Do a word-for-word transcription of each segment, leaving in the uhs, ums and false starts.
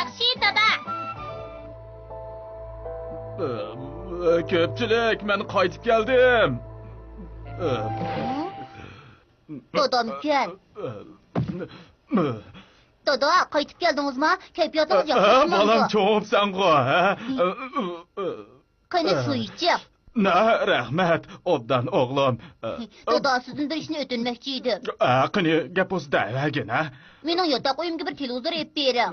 ياخشى، دادا. كۆپچىلىك، مەن قايتىپ كەلدىم. دادامكەن. دادا، قايتىپ كەلدىڭىزما؟ كەيپىياتىڭىز ياخشى ئەمەسمۇ؟ بالام، چوڭۇپسەنغۇ، ھە؟ قېنى، سۇ ئىچىڭ. نە، رەھمەت، ئوبدان ئوغلۇم. دادا، سىزدىن بىر ئىشنى ئۆتۈنمەكچى ئىدىم. ئە، قېنى، گەپ بولسا دەۋەرگىن، ھە؟ مېنىڭ ياتاق ئۆيۈمگە بىر تېلېۋىزور ئېلىپ بېرىڭ.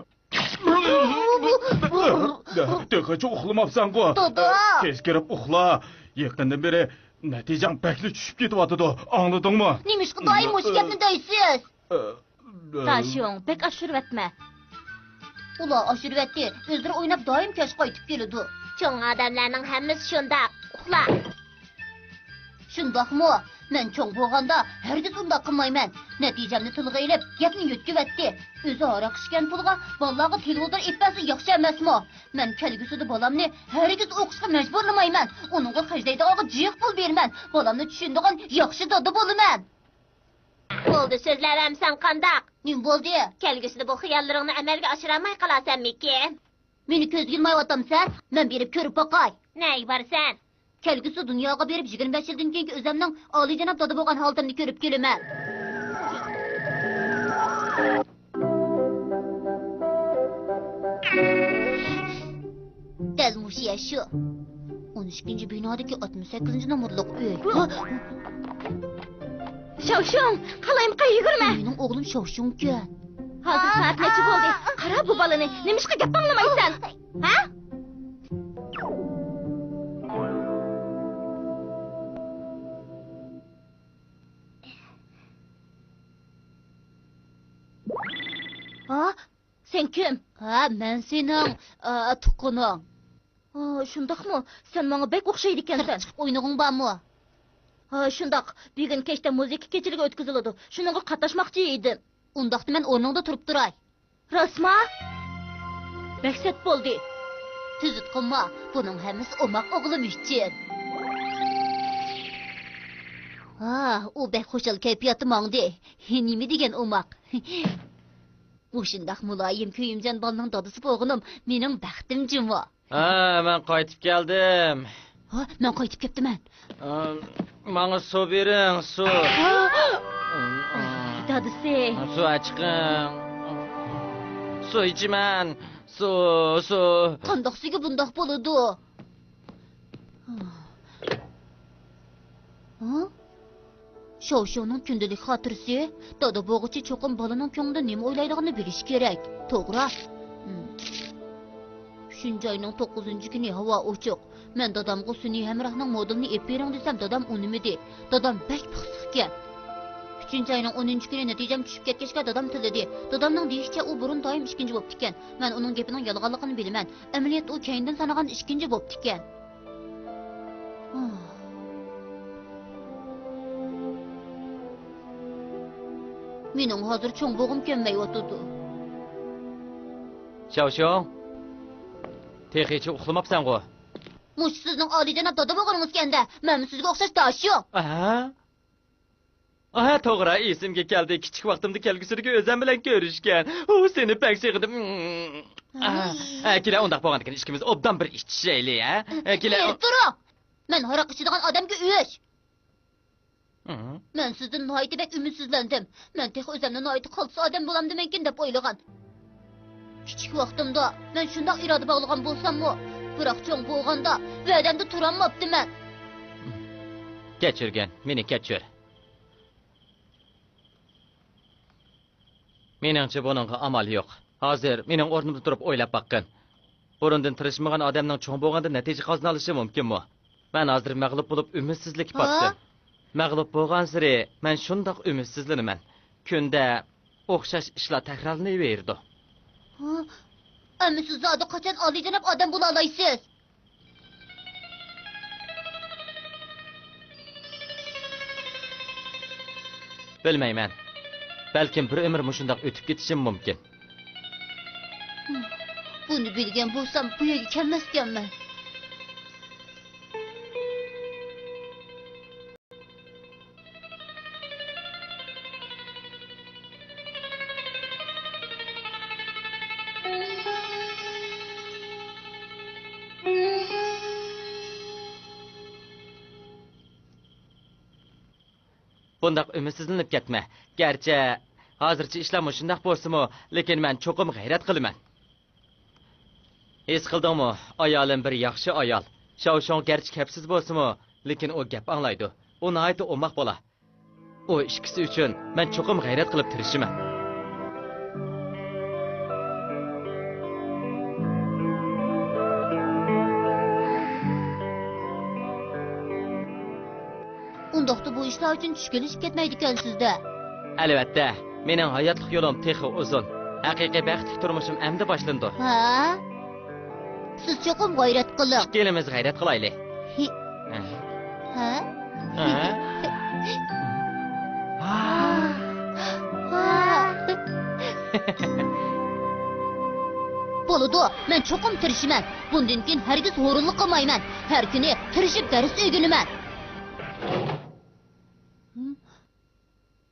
تېخىچە ئۇخلىماپسەنغۇ؟ دادا! تېز كىرىپ ئۇخلا. يېقىندىن بېرى نەتىجەڭ بەكلا چۈشۈپ كېتىۋاتىدۇ، ئاڭلىدىڭمۇ؟ نېمىشقا دائىم مۇشۇ گەپنى دەيسىز؟ تاشيۇڭ، بەك ئاشۇرۇۋەتمە. ئۇلار ئاشۇرۇۋەتتى، ئۆزلىرى ئويناپ دائىم كەچ قايتىپ كېلىدۇ. چوڭ ئادەملەرنىڭ ھەممىسى شۇنداق. ئۇخلا. شۇنداقمۇ؟ مەن چوڭ بولغاندا ھەرگىز ئۇنداق قىلمايمەن. نەتىجەمنى تىلغا ئېلىپ، گەپنى يۆتكىۋەتتى. ئۆزى ھاراق ئىچكەن پۇلغا بالىلارغا تېلېۋىزور ئېلىپ بەرسە ياخشى ئەمەسمۇ؟ مەن كەلگۈسىدە بالامنى ھەرگىز ئوقۇشقا مەجبۇرلىمايمەن. ئۇنىڭغا خەجلەيدىغانغا جىق پۇل بېرىمەن. بالامنى چۈشىنىدىغان ياخشى دادا بولىمەن. بولدى، سۆزلەۋەرمىسەڭ قانداق؟ نېمە بولدى؟ كەلگۈسىدە بۇ خىياللىرىڭنى ئەمەلگە ئاشۇرالمايقالارسەنمىكىن؟ مېنى كۆزگە ئىلمايۋاتامسەن؟ مەن بېرىپ كۆرۈپ باقاي. نەگە بارىسەن؟ كەلگۈسى دۇنياغا بېرىپ، يىگىرمە بەش يىلدىن كېيىنكى ئۆزەمنىڭ ئالىيجاناب دادا بولغان ھالىتىمنى كۆرۈپ كېلىمەن. دەل مۇشۇ يەر شۇ. ئون ئىككىنچى بىنادىكى ئاتمىش سەككىزىنچى نومۇرلۇق ئۆي. شاۋشۇڭ، قالايمىقان يۈگۈرمە. مېنىڭ ئوغلۇم شاۋشۇڭكەن. ھازىر سائەت نەچچە بولدى؟ قارا بۇ بالىنى، نېمىشقا گەپ ئاڭلىمايسەن؟ ھە؟ ھا؟ سەن كىم؟ ھە، مەن سېنىڭ، ئا، تۇغقىنىڭ. ھا، شۇنداقمۇ؟ سەن ماڭا بەك ئوخشايدىكەنسەن. سىرتقا چىقىپ ئوينىغىڭ بارمۇ؟ ھا، شۇنداق. بۈگۈن كەچتە مۇزىكا كېچىلىكى ئۆتكۈزۈلىدۇ. شۇنىڭغا قاتناشماقچى ئىدىم. ئۇنداقتا مەن ئورنۇڭدا تۇرۇپ تۇراي. راستما؟ بەك سەت بولدى. تۈزۈت قىلما، بۇنىڭ ھەممىسى ئوماق ئوغلۇم ئۈچۈن. ھا، ئۇ بەك خۇشال كەيپىياتتا ماڭدى. نېمە دېگەن ئوماق. مۇشۇنداق مۇلايىم، كۆيۈمجان بالىنىڭ دادىسى بولغىنىم مېنىڭ بەختىم جۇمۇ. ھە، مەن قايتىپ كەلدىم. ھا، مەن قايتىپ كەپتىمەن. ئا، ماڭا سۇ بېرىڭ، سۇ. ھا! ئاي، دادىسى. سۇ ئەچىقىڭ. سۇ ئىچىمەن. سۇ، سۇ. قانداق سۈيگە بۇنداق بولىدۇ؟ ھا؟ شاۋشياڭنىڭ كۈندىلىك خاتىرىسى. دادا بولغۇچى چوقۇم بالىنىڭ كۆڭلىدە نېمە ئويلايدىغىنىنى بىلىشى كېرەك. توغرا. ھىم. ئۈچىنچى ئاينىڭ توققۇزىنچى كۈنى ھاۋا ئوچۇق. مەن دادامغا سۈنئىي ھەمراھنىڭ مودېلىنى ئېلىپ بېرىڭ دېسەم، دادام ئۇنىمىدى. دادام بەك پىخسىقكەن. ئۈچىنچى ئاينىڭ ئونىنچى كۈنى نەتىجەم چۈشۈپ كەتكەچكە، دادام تىللىدى. دادامنىڭ دېيىشىچە، ئۇ بۇرۇن دائىم ئىككىنچى بوپتىكەن. مەن ئۇنىڭ گېپىنىڭ يالغانلىقىنى بىلىمەن. ئەمەلىيەتتە ئۇ كەينىدىن سانىغان ئىككىنچى بوپتىكەن. مېنىڭ ھازىر چوڭ بوغۇم كەلمەيۋاتىدۇ. شاۋشۇڭ، تېخىچە ئۇخلىماپسەنغۇ؟ مۇشۇ سىزنىڭ ئالىيجاناب دادا بوغىنىڭىزكەن-دە، مەنمۇ سىزگە ئوخشاش داشۇ. ئەھە. ئاھا، توغرا، ئېسىمگە كەلدى. كىچىك ۋاقتىمدا كەلگۈسىدىكى ئۆزەم بىلەن كۆرۈشكەن. ئۇ، سېنى بەك سېغىندىم. ئاھ، ئە، كېلە، ئۇنداق بولغاندىكىن ئىككىمىز ئوبدان بىر ئىچىشەيلى، ھە؟ ئە، كېلە. ئە، تۇرۇڭ! مەن ھاراق ئىچىدىغان ئادەمگە ئۆچ. مەن سىزدىن ناھايىتى بەك ئۈمىدسىزلەندىم. مەن تېخى ئۆزەمنى ناھايىتى قالتىس ئادەم بولامدىمەنكىن دەپ ئويلىغان. كىچىك ۋاقتىمدا مەن شۇنداق ئىرادە باغلىغان بولساممۇ، بىراق چوڭ بولغاندا ۋەدەمدە تۇرالماپتىمەن. كەچۈرگىن، مېنى كەچۈر. مېنىڭچە بۇنىڭغا ئامال يوق. ھازىر مېنىڭ ئورنۇمدا تۇرۇپ ئويلاپ باققىن. بۇرۇندىن تىرىشمىغان ئادەمنىڭ چوڭ بولغاندا نەتىجە قازىنالىشى مۇمكىنمۇ؟ مەن ھازىر مەغلۇپ بولۇپ ئۈمىدسىزلىككە ھا؟ پاتتىم. مەغلۇپ بولغانسېرى مەن شۇنداق ئۈمىدسىزلىنىمەن. كۈندە ئوخشاش ئىشلار تەكرارلىنىۋېرىدۇ. ھا؟ ئەمما سىز زادى قاچان ئالىيجاناب ئادەم بولالايسىز؟ بىلمەيمەن. بەلكىم بىر ئۆمۈر مۇشۇنداق ئۆتۈپ كېتىشىم مۇمكىن. بۇنى بىلگەن بولسام، بۇ يەرگە كەلمەسكەنمەن. بۇنداق ئۈمىدسىزلىنىپ كەتمە. گەرچە ھازىرچە ئىشلار مۇشۇنداق بولسىمۇ، لېكىن مەن چوقۇم غەيرەت قىلىمەن. ھېس قىلدىڭمۇ؟ ئايالىم بىر ياخشى ئايال. شاۋشۇڭ گەرچە كەپسىز بولسىمۇ، لېكىن ئۇ گەپ ئاڭلايدۇ. ئۇ ناھايىتى ئوماق بالا. ئۇ ئىككىسى ئۈچۈن مەن چوقۇم غەيرەت قىلىپ تىرىشىمەن. ئۇنداقتا بۇ ئىشلار ئۈچۈن چۈشكۈنلىشىپ كەتمەيدىكەنسىز-دە. ئەلۋەتتە، مېنىڭ ھاياتلىق يولۇم تېخى ئۇزۇن. ھەقىقىي بەختلىك تۇرمۇشۇم ئەمدى باشلىنىدۇ. ھە؟ سىز چوقۇم غەيرەت قىلىڭ. ئىككىلىمىز غەيرەت قىلايلى. ھى. ھە؟ ھە؟ ھە؟ بولىدۇ، مەن چوقۇم تىرىشىمەن. بۇندىن كېيىن ھەرگىز ھۇرۇنلۇق قىلمايمەن. ھەر كۈنى تىرىشىپ دەرس ئۆگىنىمەن.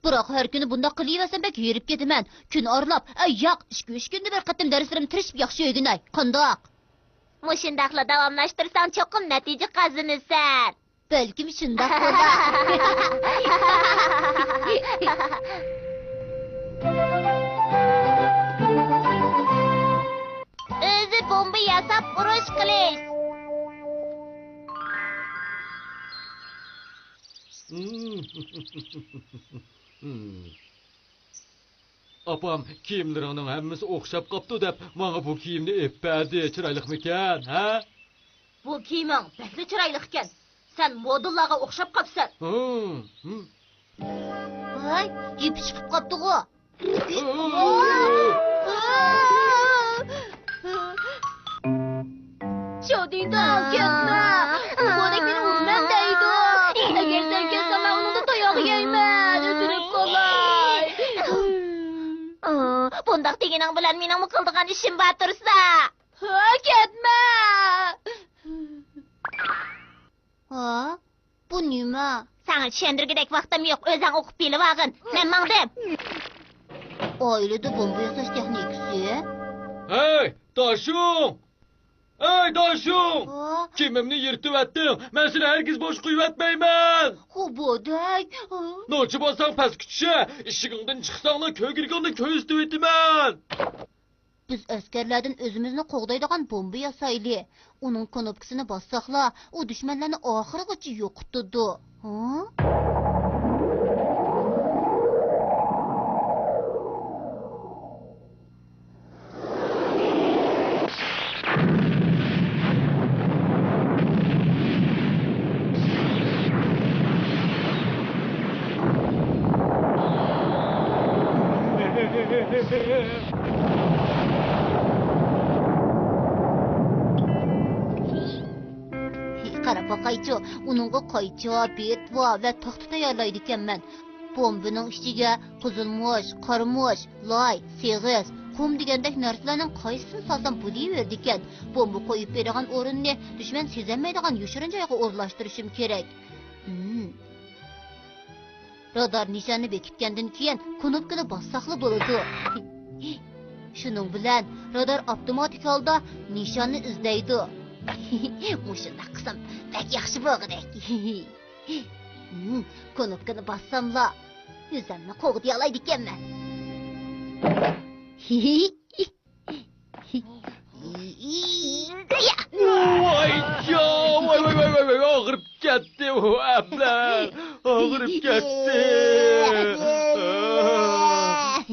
بىراق ھەر كۈنى بۇنداق قىلىۋەرسەم بەك ھېرىپ كېتىمەن. كۈن ئارىلاپ، ئەي ياق، ئىككى-ئۈچ كۈندە بىر قېتىم دەرسلىرىمنى تىرىشىپ ياخشى ئۆگىنەي. قانداق؟ مۇشۇنداقلا داۋاملاشتۇرساڭ چوقۇم نەتىجە قازىنىسەن. بەلكىم شۇنداق بولار. ئۆزى بومبا ياساپ ئۇرۇش قىلىش. ئاپام، كىيىملىرىڭنىڭ ھەممىسى ئوخشاپ قاپتۇ دەپ، ماڭا بۇ كىيىمنى ئېلىپ بەردى. چىرايلىقمىكەن، ھە؟ بۇ كىيىمىڭ بەكلا چىرايلىقكەن. سەن مودېللارغا ئوخشاپ قاپسەن. ھىم، ھىم. ۋاي، يىپى چىقىپ قاپتىغۇ. شودىڭتاڭ، كەتمە! بۇ بۆرەك مېنى ئۇرىمەن دەيدۇ. ئەگەر سەن كەتسەڭ، مەن ئۇنىڭدىن تاياق يەيمەن. ئۆلتۈرۈپ قولاي. بۇنداق دېگىنىڭ بىلەن مېنىڭمۇ قىلىدىغان ئىشىم بار تۇرسا. ھە، كەتمە! ھا؟ بۇ نېمە؟ ساڭا چۈشەندۈرگۈدەك ۋاقتىم يوق، ئۆزۈڭ ئوقۇپ بىلىۋالغىن. مەن ماڭدىم. ئائىلىدە بومبا ياساش تېخنىكىسى؟ ھەي، داشۇڭ! ھەي، داشۇڭ! ھا؟ كىيىمىمنى يىرتىۋەتتىڭ. مەن سېنى ھەرگىز بوش قويۇۋەتمەيمەن. خو بودەك. نوچى بولساڭ پەسكە چۈشە. ئىشىكىڭدىن چىقساڭلا كۆكرىكىڭنى كۆرسىتىۋېتىمەن. بىز ئەسكەرلەردىن ئۆزىمىزنى قوغدايدىغان بومبا ياسايلى. ئۇنىڭ كۇنۇپكىسىنى باسساقلا، ئۇ دۈشمەنلەرنى ئاخىرغىچە يوقىتىدۇ. ھە؟ قاراپ باقايچۇ، ئۇنىڭغا قايچا، بىتۋا ۋە تاختا تەييارلايدىكەنمەن. بومبىنىڭ ئىچىگە قىزىلمۇچ، قارىمۇچ، لاي، سېغىز، قۇم دېگەندەك نەرسىلەرنىڭ قايسىسىنى سالسام بولۇۋېرىدىكەن. بومبا قويۇپ بېرىدىغان ئورۇننى دۈشمەن سېزەلمەيدىغان يوشۇرۇن جايغا ئورۇنلاشتۇرۇشۇم كېرەك. ھىم. رادار نىشاننى بېكىتكەندىن كېيىن، كۇنۇپكىنى باسساقلا بولىدۇ. شۇنىڭ بىلەن رادار ئاپتوماتىك ھالدا نىشاننى ئىزدەيدۇ. مۇشۇنداق قىلسام بەك ياخشى بولغۇدەك. ھىم، كۇنۇپكىنى باسساملا، ئۆزۈمنى قوغدىيالايدىكەنمەن. ۋاي جا، ۋاي، ۋاي، ئاغرىپ كەتتى، ئۇ ئەبلەخ، ئاغرىپ كەتتى.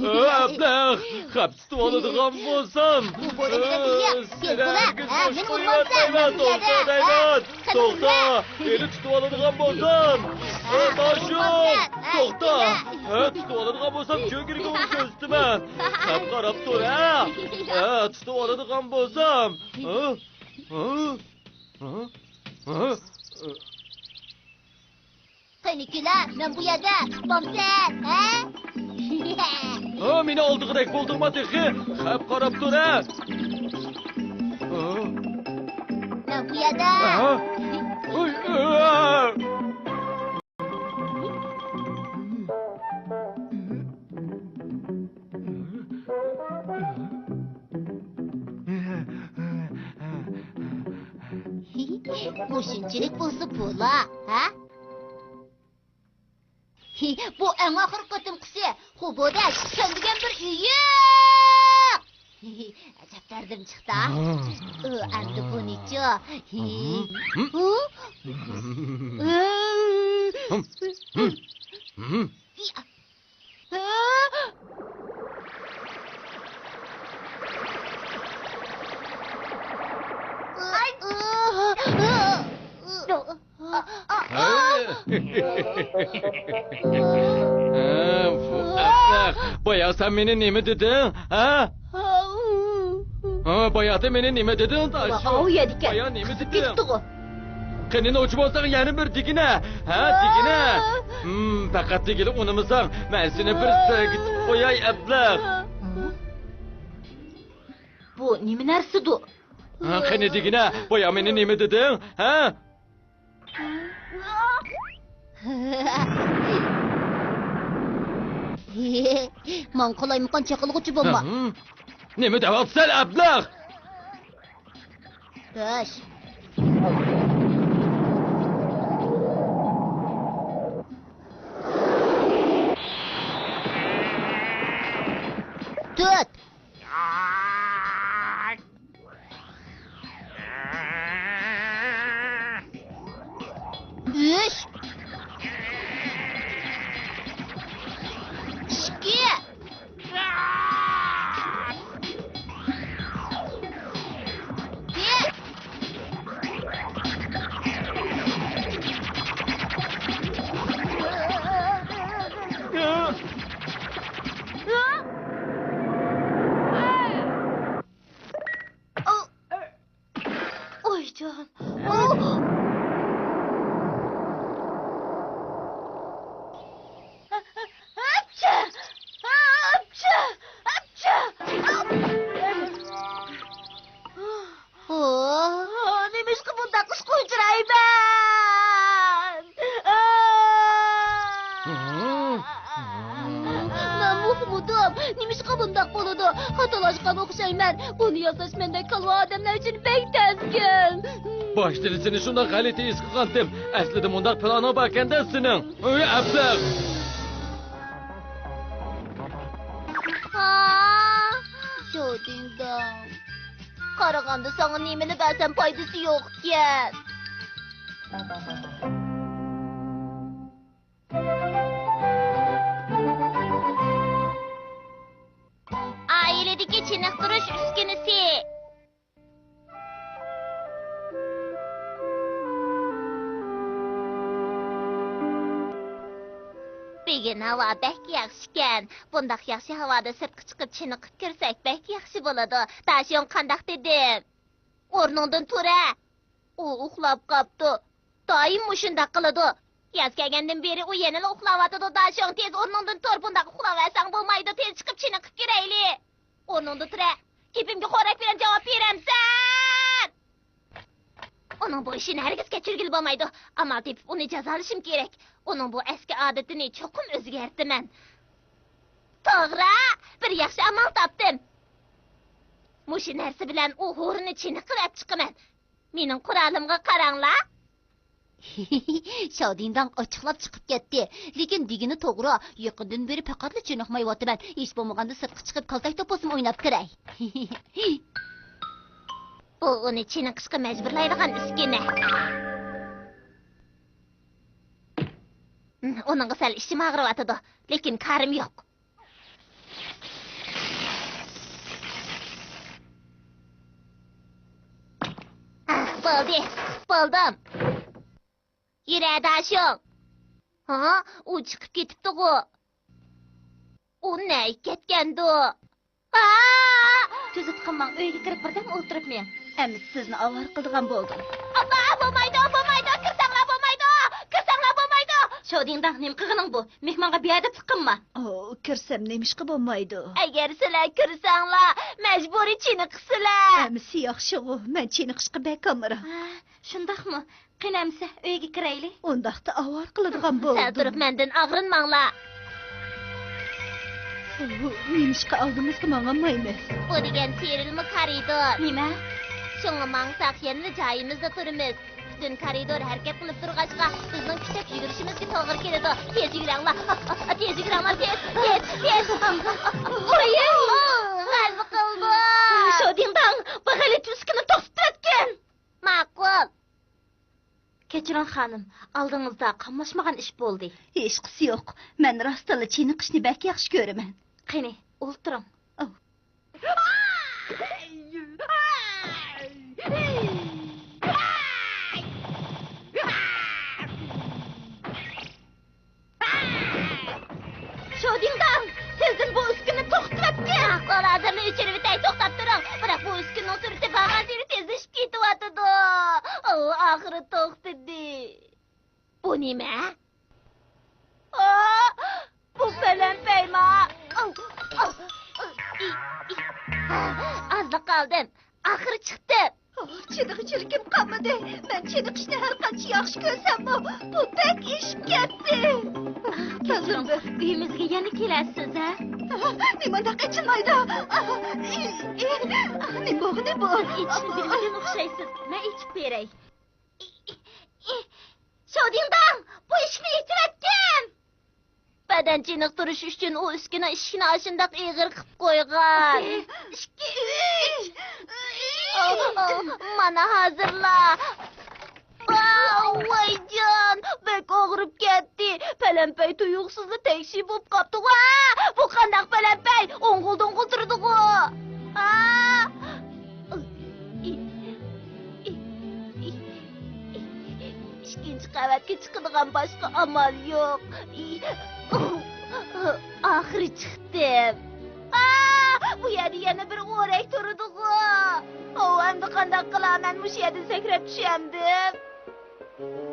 ئەبلەخ، خەپ تۇتۇۋالىدىغان بولسام، بۇ بولىدىغان گەپ. سېنى ھەرگىز بوش قويۇۋەتمەيمەن، توختا دەيمەن، توختا، مېنى تۇتۇۋالىدىغان بولسام، داشۇ، توختا، ھە، تۇتۇۋالىدىغان بولسام، كۆكرىكىڭنى كۆرسىتىمەن. خەپ قاراپ تۇر، ھە، ھە، تۇتۇۋالىدىغان بولسام، ھە، ھە، ھە، ھە. قېنى كېلە، مەن بۇ يەردە، تۇتمامسەن، ھە؟ ھە، مېنى ئالدىغۇدەك بولدۇڭما تېخى؟ خەپ قاراپ تۇر، ھە؟ ھە؟ مەن بۇ يەردە. ھە؟ ئۆي، ئۆي. مۇشۇنچىلىك بولسا بولا، ھە؟ بۇ ئەڭ ئاخىرقى قېتىمقىسى. خۇبۇدەك، سەن دېگەن بىر ئېيىق! ئەجەب دەردىم چىقتى. ئۇ، ئەمدى بۇنىچۇ؟ بايا سەن مېنى نېمە دېدىڭ، ھە؟ ھە، بايادا مېنى نېمە دېدىڭ، داشۇ؟ ئاۋۇ يەردىكەن. بايا نېمە دېدىڭ؟ قېنى نوچى بولساڭ يەنە بىر دېگىنە، ھە، دېگىنە. ھىم، پەقەت دېگىلى ئۇنىمىساڭ، مەن سېنى بىر سىرتقا چىقىپ قوياي، ئەبلەخ. بۇ نېمە نەرسىدۇ؟ ھە، قېنى دېگىنە، بايا مېنى نېمە دېدىڭ، ھە؟ ماڭا قالايمىقان چېقىلغۇچى بولما. ھىم. نېمە دەۋاتىسەن، ئەبلەخ؟ بەش. تۆت. ئۈچ. ئىككى. بىر. ئوي جان. ئاپچى! ئاپچى! ئاپچى! نېمىشقا بۇنداق ئىشقا ئۇچرايمەن؟ مەنمۇ ئۇقمىدىم. نېمىشقا بۇنداق بولىدۇ؟ خاتالاشقان ئوخشايمەن. بۇنى ياساش مەندەك كالۋا ئادەملەر ئۈچۈن بەك تەسكەن. باشتىن سېنى شۇنداق غەلىتە ھېس قىلغانتىم. ئەسلىدە مۇنداق پىلانىڭ باركەن-دە سېنىڭ. ئۆي ئەبلەخ. ھا، شودىڭداڭ. قارىغاندا ساڭا نېمىنى بەرسەم پايدىسى يوقكەن. ئائىلىدىكى چېنىقتۇرۇش ئۈسكۈنىسى. بۈگۈن ھاۋا بەك ياخشىكەن. بۇنداق ياخشى ھاۋادا سىرتقا چىقىپ چېنىقىپ كىرسەك بەك ياخشى بولىدۇ. داشۇڭ، قانداق دېدىم؟ ئورنۇڭدىن تۇرە! ئۇ ئۇخلاپ قاپتۇ. دائىم مۇشۇنداق قىلىدۇ. ياز كەلگەندىن بېرى ئۇ يەنىلا ئۇخلاۋاتىدۇ. داشۇڭ، تېز ئورنۇڭدىن تۇر، بۇنداق ئۇخلاۋەرسەڭ بولمايدۇ، تېز چىقىپ چېنىقىپ كىرەيلى. ئورنۇڭدا تۇرە. گېپىمگە خوراك بىلەن جاۋاب بېرەمسەن؟ ئۇنىڭ بۇ ئىشىنى ھەرگىز كەچۈرگىلى بولمايدۇ. ئامال تېپىپ ئۇنى جازالىشىم كېرەك. ئۇنىڭ بۇ ئەسكى ئادىتىنى چوقۇم ئۆزگەرتىمەن. توغرا، بىر ياخشى ئامال تاپتىم. مۇشۇ نەرسە بىلەن ئۇ ھورىنى چېنىقىپ ئەپ چىقىمەن. مېنىڭ قورالىمغا قاراڭلار. شاۋدىنداڭ ئاچچىقلاپ چىقىپ كەتتى. لېكىن دېگىنى توغرا، يېقىندىن بېرى پەقەتلا چېنىقمايۋاتىمەن. ھېچ بولمىغاندا سىرتقا چىقىپ كالتەك توپا بولسىمۇ ئويناپ كىرەي. بۇ ئۇنى چېنىقىشقا مەجبۇرلايدىغان ئۈسكۈنە. ئۇنىڭغا سەل ئىچىم ئاغرىۋاتىدۇ، لېكىن كارىم يوق. ئاھ، بولدى، بولدۇم. يۈرە، داشۇڭ. ھا، ئۇ چىقىپ كېتىپتىغۇ. ئۇ نەگە كەتكەندۇ؟ ھا! تۈزۈت قىلماڭ، ئۆيگە كىرىپ بىردەم ئولتۇرۇپ مېڭىڭ. ئەمدى سىزنى ئاۋارە قىلىدىغان بولدۇم. ئاپا، بولمايدۇ، بولمايدۇ، كىرسەڭلار بولمايدۇ، كىرسەڭلار بولمايدۇ. شودىڭداڭ، نېمە قىلغىنىڭ بۇ؟ مېھمانغا بۇ يەردە تىقىنما. ئو، كىرسەم نېمىشقا بولمايدۇ؟ ئەگەر سىلەر كىرسەڭلار، مەجبۇرىي چېنىقىسىلەر. ئەمىسە ياخشىغۇ، مەن چېنىقىشقا بەك ئامراق. ھە، شۇنداقمۇ؟ قېنى ئەمىسە، ئۆيگە كىرەيلى. ئۇنداقتا ئاۋارە قىلىدىغان بولدۇم. سەل تۇرۇپ مەندىن ئاغرىنماڭلار. ئو، نېمىشقا ئالدىمىزغا ماڭالمايمىز؟ بۇ دېگەن سىيرىلما كارىدور. نېمە؟ شۇڭا ماڭساق يەنىلا جايىمىزدا تۇرىمىز. پۈتۈن كارىدور ھەرىكەت قىلىپ تۇرغاچقا، بىزنىڭ كۈچەپ يۈگۈرۈشىمىزگە توغرا كېلىدۇ. تېز يۈگۈرەڭلار، تېز يۈگۈرەڭلار، تېز، تېز، تېز. ۋوي، غەلىبە قىلدۇق. شودىڭداڭ، بۇ غەلىتە ئۈسكۈنە توختىتىۋەتكىن. ماقۇل. كەچۈرۈڭ خانىم، ئالدىڭىزدا قاملاشمىغان ئىش بولدى. ھېچقىسى يوق. مەن راستتىنلا چېنىقىشنى بەك ياخشى كۆرىمەن. قېنى، ئولتۇرۇڭ. ئاۋ. شودىڭداڭ، تېزدىن بۇ ئۈسكۈنىنى توختىتىۋەتكىن! ماقۇل، ھازىرلا ئۆچۈرۈۋېتەي، توختاپ تۇرۇڭ! بىراق بۇ ئۈسكۈنىنىڭ سۈرئىتى بارغانسېرى تېزلىشىپ كېتىۋاتىدۇ. ئاۋۇ، ئاخىرى توختىدى. بۇ نېمە؟ ئا! بۇ پەلەمپەيما! ئاۋ! ئاۋ! ئاۋ! ئى! ئى! ئى! ئازلا قالدىم. ئاخىرى چىقتىم. ئاھ، چىدىغۇچىلىكىم قالمىدى. مەن چېنىقىشنى ھەر قانچە ياخشى كۆرسەممۇ، بۇ بەك ئېشىپ كەتتى. كەچۈرۈڭ، ئۆيىمىزگە يەنە كېلەرسىز، ھە؟ ئاھ، نېمانداق ئېچىلمايدۇ؟ ئاھ، ئى، ئى، ئاھ، نېمە بولغىنى بۇ؟ ئېچىشنى بىلمىگەن ئوخشايسىز. مەن ئېچىپ بېرەي. شودىڭداڭ، بۇ ئىشىكنى ئېچىۋەتكىن! بەدەن چېنىقتۇرۇش ئۈچۈن ئۇ ئۈسكۈنە ئىشىكنى ئاشۇنداق ئېغىر قىلىپ قويغان. ئىككى، ئۈچ! ئو، ئو، مانا ھازىرلا. ۋاۋ، ۋايجان، بەك ئاغرىپ كەتتى. پەلەمپەي تۇيۇقسىزلا تەكشى بولۇپ قاپتۇ. ۋا، بۇ قانداق پەلەمپەي؟ ئوڭغۇل-دوڭغۇل تۇرىدىغۇ. ئا! ئىككىنچى قەۋەتكە چىقىدىغان باشقا ئامال يوق. ئاخىرى چىقتىم. ئا! بۇ يەردە يەنە بىر ئورەك تۇرىدىغۇ. ئاۋۇ، ئەمدى قانداق قىلارمەن؟ مۇشۇ يەردىن سەكرەپ چۈشەمدىم.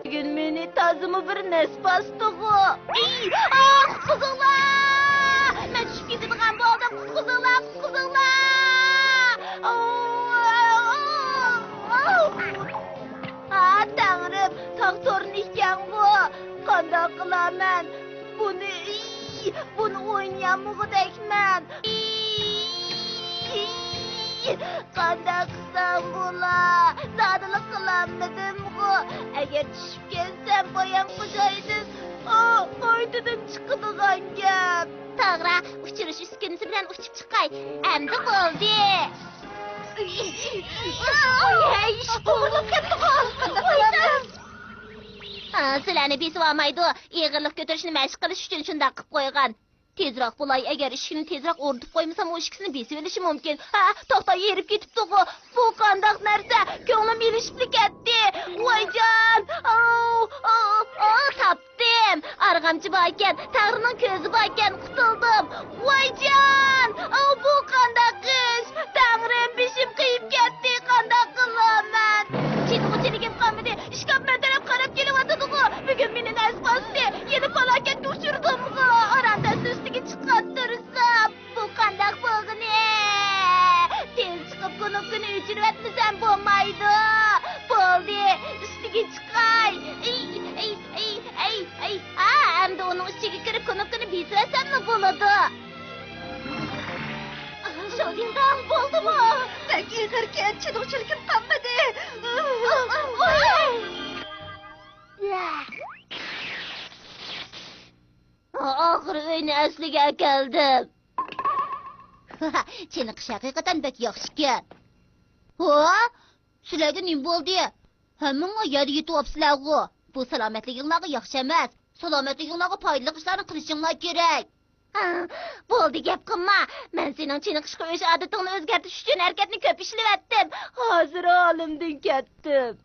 بۈگۈن مېنى تازىمۇ بىر نەس باستىغۇ. ئىي، ئا، قۇتقۇزۇڭلار! مەن چۈشۈپ كېتىدىغان بولدۇم. قۇتقۇزۇڭلار، قۇتقۇزۇڭلار! ئاۋۇ، ئاۋۇ، ئاۋۇ. ئا، تەڭرىم، تاغ تورۇنى ئىكەنغۇ. قانداق قىلارمەن؟ بۇنى، ئىي، بۇنى ئوينىيالمىغۇدەكمەن. ئىي، قانداق قىلسام بولا؟ زادىلا قىلالمىدىمغۇ. ئەگەر چۈشۈپ كەتسەم، بايامقى جايدىن، ئا، قايتىدىن چىقىدىغان گەپ. توغرا، ئۇچۇرۇش ئۈسكۈنىسى بىلەن ئۇچۇپ چىقاي. ئەمدى بولدى. ۋاي، ھەي، ئىشىك قومۇرۇلۇپ كەتتىغۇ. ۋاي، ۋاي. ئا، سىلەرنى بېسىۋالمايدۇ. ئېغىرلىق كۆتۈرۈشنى مەشىق قىلىش ئۈچۈن شۇنداق قىلىپ قويغان. تېزراق بولاي، ئەگەر ئىشىكنى تېزراق ئورنىتىپ قويمىسام، ئۇ ئىككىسىنى بېسىۋېلىشى مۇمكىن. ھە، توختا، ھېرىپ كېتىپتىغۇ. بۇ قانداق نەرسە؟ كۆڭلۈم ئېلىشىپلا كەتتى. ۋايجان! ئاۋ، ئاۋ، ئاۋ، تاپتىم. ئارغامچا باركەن، تەڭرىنىڭ كۆزى باركەن، قۇتۇلدۇم. ۋايجان! ئاۋ، بۇ قانداق ئىش؟ تەڭرىم، بېشىم قېيىپ كەتتى، قانداق قىلىمەن؟ چىدىغۇچىلىكىم قالمىدى. ئىشكاپ مەن تەرەپ قاراپ كېلىۋاتىدىغۇ. بۈگۈن مېنى نەس باستى. يەنە پالاكەتكە ئۇچرىدىمغۇ. ئاران دەستە ئۈستىگە چىققان تۇرسام، بۇ قانداق بولغىنى؟ تېز چىقىپ، كۇنۇپكىنى ئۆچۈرۈۋەتمىسەم بولمايدۇ. بولدى، ئۈستىگە چىقاي. ئەي، ئەي، ئەي، ئەي، ئەي. ئا، ئەمدى ئۇنىڭ ئىچىگە كىرىپ، كۇنۇپكىنى بېسىۋەتسەملا بولىدۇ. شودىڭداڭ، بولدىمۇ؟ بەك ئېغىركەن، چىدىغۇچىلىكىم قالمىدى. ئاخىرى ئۆينى ئەسلىگە ئەكەلدىم. چېنىقىش ھەقىقەتەن بەك ياخشىكەن. ھو؟ سىلەرگە نېمە بولدى؟ ھەممىڭلار يەردە يېتىۋاپسىلەرغۇ. بۇ سالامەتلىكىڭلارغا ياخشى ئەمەس. سالامەتلىكىڭلارغا پايدىلىق ئىشلارنى قىلىشىڭلار كېرەك. بولدى، گەپ قىلما. مەن سېنىڭ چېنىقىشقا ئۆچ ئادىتىڭنى ئۆزگەرتىش ئۈچۈن ھەرىكەتنى كۆپ ئىشلىۋەتتىم. ھازىر ھالىمدىن كەتتىم.